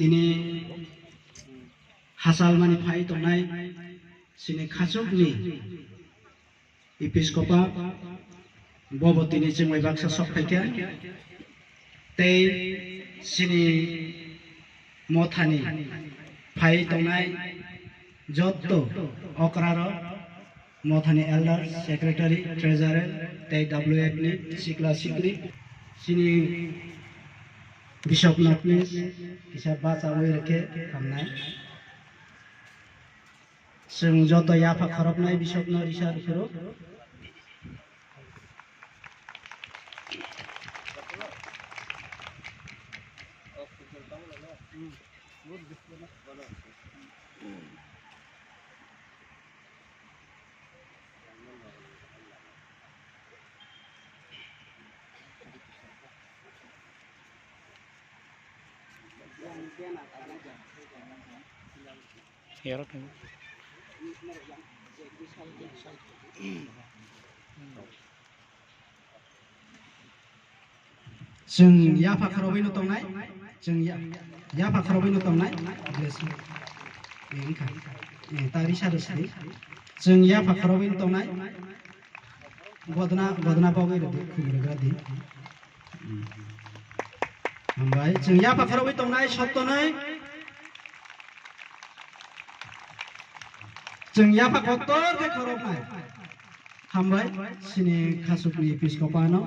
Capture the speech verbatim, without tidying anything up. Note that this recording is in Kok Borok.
Tini hachal mani phai tongnai chini khachukni Episkopa bobo tini chwngbai baksa sok phaikha. Tei chini mothani phai tongnai jotto okrarok, mothani elder, secretary, treasurer tei W F ni sikla sikli, chini Bishop Nokni kisa bachawi rwkhe hamnai. Chwng joto yapha khoroknai Bishopno risa rw phuru. Yarok ni. Chwng yapha khorobwi no tongnai, chwng ya-, yapha khorobwi no tongnai, bless you. Eh, wngkha. Eh, ta risa rw sidi. Chwng yapha khorobwi no tongnai. Godna, godna pogwi rwdi, khum rwgra di. Hmm. Hambai, chwng yapha khorobwi tongnai, sottonai. Chwng yapha kotor khe khoroknai. Hambai, chini khasukni Episkopa no.